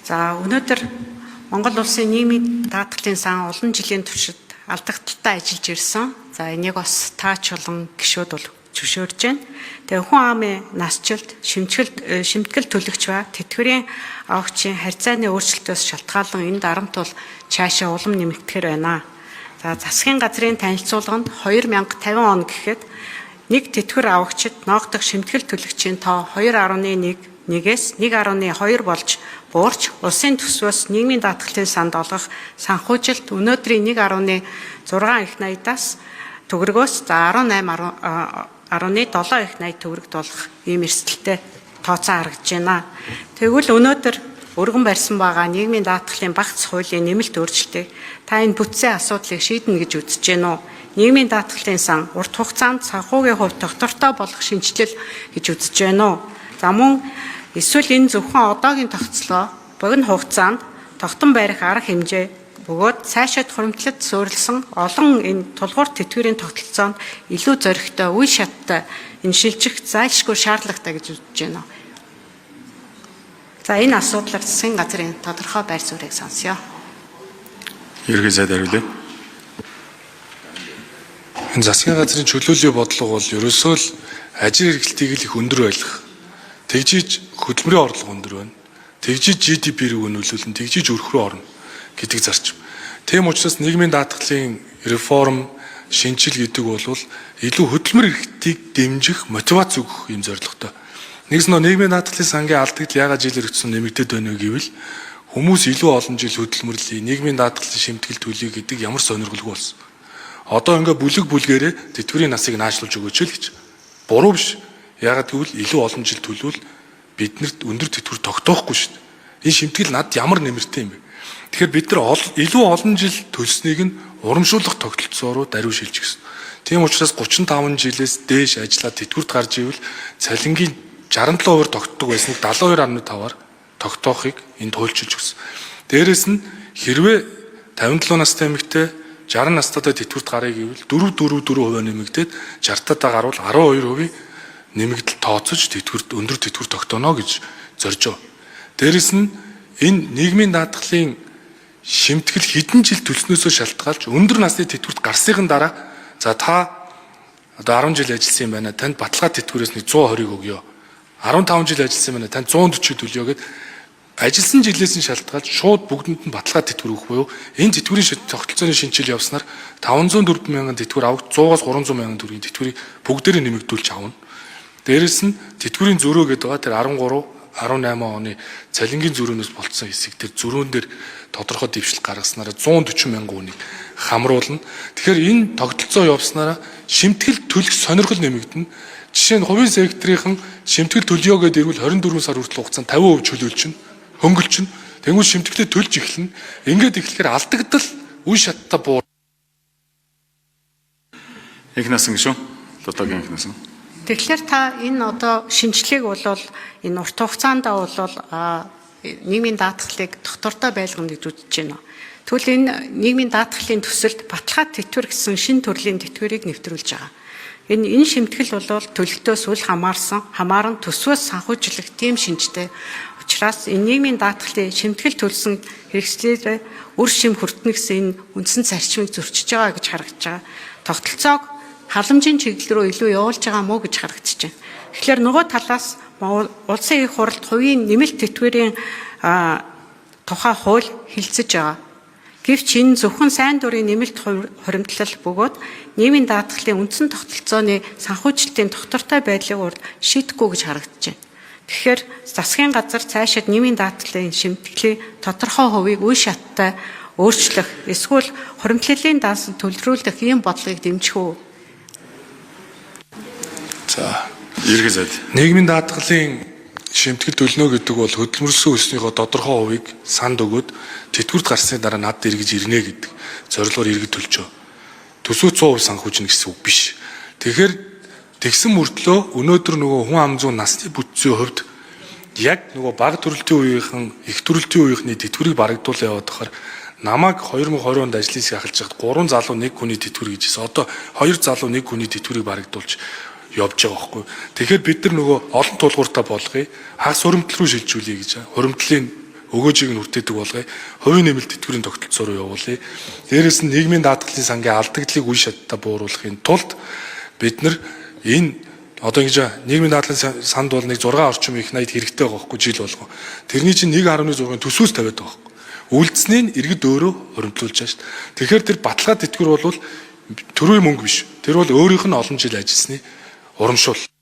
За, өнөөдөр Монгол Улсын нийгмийн даатгалын сан олон жилийн туршид алдагдaltaй ажиллаж ирсэн. За, энийг бас таач болон гишүүд бол зөвшөөрж байна. Тэгээ хүн амын насжилт, шимтгэл төлөгч ба тэтгэврийн авахчийн харьцааны өөрчлөлтөөс шалтгаалan энэ дарамт бол цаашаа улам нэмэгдэхээр байна. За, засгийн газрын танилцуулганд 2050 он гэхэд нэг тэтгэвэр авахчид ноогдох шимтгэл төлөгчийн тоо 2.1-ээс 1.2 болж буурч, улсын төсвөөс нийгмийн даатгалын санд олгох санхүүжилт өнөөдрийн 1.6 их 80-аас төгрөгөөс за 18.7 их 80 төгрөгт болох ийм эрсдэлтэй тооцоо харагдаж байна. Тэгвэл өнөөдөр өргөн барьсан байгаа нийгмийн даатгалын багц хуулийн нэмэлт өөрчлөлтийг та энэ бүтцийн асуудлыг шийднэ гэж үзэж байна уу? Нийгмийн даатгалын сан урт хугацаанд санхүүгийн хувьд тогтвортой болох шинэчлэл гэж үзэж байна уу? За, мөн эсвэл энэ зөвхөн одоогийн тогтцолгоо богино хугацаанд тогтон барих арга хэмжээ бөгөөд цаашаад хуримтлалд суурилсан олон энэ тулгуур тэтгэврийн тогтолцоонд илүү зоригтой, үе шаттай энэ шилжих зайлшгүй шаардлагатай гэж үзэж байна. За, энэ асуудлаар засгийн газрын тодорхой байр суурийг сонсъё. Ерөнхий сайд хариулъя. Энэ засгийн газрын чөлөөллийн бодлого бол ерөөсөө л ажил эрхлэлтийг л их өндөр байлгах. Тэгжиж хөдөлмөрийн орлого өндөр байна. Тэгжиж GDP рүү нөлөөлнө, тэгжиж өрх рүү орно гэдэг зарчим. Тийм учраас нийгмийн даатгалын реформ, шинжил гэдэг бол илүү хөдөлмөр эрхтийг дэмжих, мотивац өгөх юм зорилготой. Нэгс нөө нийгмийн даатгалын сангийн алдагдал яагаад жил хэрэгцсэн нэмэгдээд байна вэ гэвэл хүмүүс илүү олон жил хөдөлмөрлөе, нийгмийн даатгалын шимтгэл төлөе гэдэг ямар сонирхолгүй болсон. Одоо ингээ бүлэг бүлгээрээ тэтгэврийн насыг наашлуулж өгөөч л гэж. Буруу биш. Яагаад гэвэл илүү олон жил төлвөл биднэрт өндөр тэтгэвэр тогтоохгүй шүү дээ. Энэ шимтгэл над ямар нэмэртэй юм бэ? Тэгэхээр бид нар илүү олон жил төлснийг нь урамшуулах тогтолцоо руу даруй шилжих гэсэн. Тийм учраас 35 жилээс дээш ажиллаад тэтгэврт гарч ивэл цалингийн 67% тогтдог байсныг 72.5-аар тогтоохыг энд хуульчилж өгсөн. Дээрэс нь хэрвээ 57 настай эмэгтэй 60 настайдаа тэтгэврт гарыг гэвэл 4 4 4% нэмэгдээд 60 таа гарвал 12% нэмэгдэл тооцож тэтгэврт өндөр тэтгэвэр тогтооно гэж зорж байгаа. Дээрэс нь энэ нийгмийн даатгалын шимтгэл хэдэн жил төлснөөсөө шалтгаалж өндөр насны тэтгэврт гарсныхан дараа, за, та одоо 10 жил ажилласан юм байна. Танд баталгаа тэтгэврээс нэг 120-ыг өгье. 15 жил ажилласан юм байна. Танд 140 төлөё гэд ажилласан жилээс нь шалтгаалж шууд бүгдэнд нь баталгаа тэтгэвэр өгөх буюу энэ тэтгэврийн тогтолцооны шинэчил явснаар 504 мянган тэтгэвэр авах, 100-аас 300 мянган төгрөгийн тэтгэврийг бүгдээрээ нэмэгдүүлж авна. Дээрэс нь тэтгэврийн зөрөө гэдэг байгаа тэр 13 18 оны цалингийн зөрөөнөөс болцсон хэсэг тэр зөрөөн дээр тодорхой дэвшил гаргаснараа 140 мянган хүнийг хамруулна. Тэгэхээр энэ тогтолцоо явснараа шимтгэл төлөх сонирхол нэмэгдэнэ. Жишээ нь, хувийн секторын шимтгэл төлөё гэдээ ирвэл 24 сар хүртэл хугацаанд 50% чөлөөлчихнө, хөнгөлчихнө. Тэнгүүт шимтгэлээ төлж эхэлнэ. Ингээд эхлэхээр алдагдал үе шаттай буу. Энх насан гишүүн. Лутагийн энх насан. Тэгэхээр та энэ одоо шинэчлэлийг бол энэ урт хугацаанд бол нийгмийн даатгалыг тогтвортой байлгана гэж үзэж байна. Тэгвэл энэ нийгмийн даатгалын төсөлд баталгаа тэтгэвэр гэсэн шинэ төрлийн тэтгэврийг нэвтрүүлж байгаа. Энэ шимтгэл бол төлөлтөөс үл хамаарсан, хамааран төсвөөс санхүүжлэх тийм шинжтэй учраас энэ нийгмийн даатгалын шимтгэл төлсөн хэрэгслээрээ үр шим хүртэнэ гэсэн энэ үндсэн зарчмыг зөрчиж байгаа гэж харагдаж байгаа. Тогтолцоог халамжийн чиглэл рүү илүү явуулж байгаа мó гэж харагдаж байна. Тэгэхээр нөгөө талаас улсын их хурлд хувийн нэмэлт тэтгэврийн тухай хууль хэлэлцэж байгаа. Гэвч энэ зөвхөн сайн дурын нэмэлт хуримтлал бөгөөд нийгмийн даатгалын үндсэн тогтолцооны санхүүжилтийн тогтвортой байдлыг урд шийдэхгүй гэж харагдаж байна. Тэгэхээр засгийн газар цаашид нийгмийн даатгалын шимтгэлийн тодорхой хувийг үе шаттай өөрчлөх эсвэл хуримтлалын даасан төлрүүлэх ийм бодлогыг дэмжих үү? За. Ерөнхий сайд. Нийгмийн даатгалын шимтгэл төлнө гэдэг бол хөдөлмөрлсөн хөлснийхөө тодорхой хувийг санд өгөөд тэтгэврт гарсны дараа над эргэж ирнэ гэдэг зорилгоор иргэд төлж байгаа. Төсөө 100% санхүүжинэ гэсэн үг биш. Тэгэхээр тэгсэн мөртлөө өнөөдөр нөгөө хүн ам зүйн насны бүтцийн хувьд яг нөгөө бага төрөлтийн үеийнхэн, их төрөлтийн үеийнхний тэтгэврийг барагдуулаа яваад байхаар намайг 2020 онд ажлын хэсэг ахалж байхад 3 залуу нэг хүний тэтгэвэр гэж хэлсэн. Одоо 2 залуу нэг хүний тэтгэврийг барагдуулж явж байгаа байхгүй. Тэгэхээр бид нар нөгөө олон тулгууртай болгоё. Хагас хуримтлал руу шилжүүлье гэж. Хуримтлалын Өгөөжийг нь хүртээдэг болгоё. Хувийн нэмэлт тэтгэврийн тогтолцоо руу явуулъя. Дээрээс нь нийгмийн даатгалын сангийн алдагдлыг үе шаттай бууруулахын тулд бид нар энэ одоо ингэж нийгмийн даатгалын санд бол нэг 6 орчим их 80 хэрэгтэй байгаа байхгүй жил болгон. Тэрний чинь 1.6-ын төсвөөс тавиад байгаа байхгүй. Үлдсэнийг нь иргэд өөрөө хуримтлуулж байгаа шүү дээ. Тэгэхээр тэр баталгаа тэтгэвэр бол төрийн мөнгө биш. Тэр бол өөрийнх нь олон жил ажилласны урамшуул.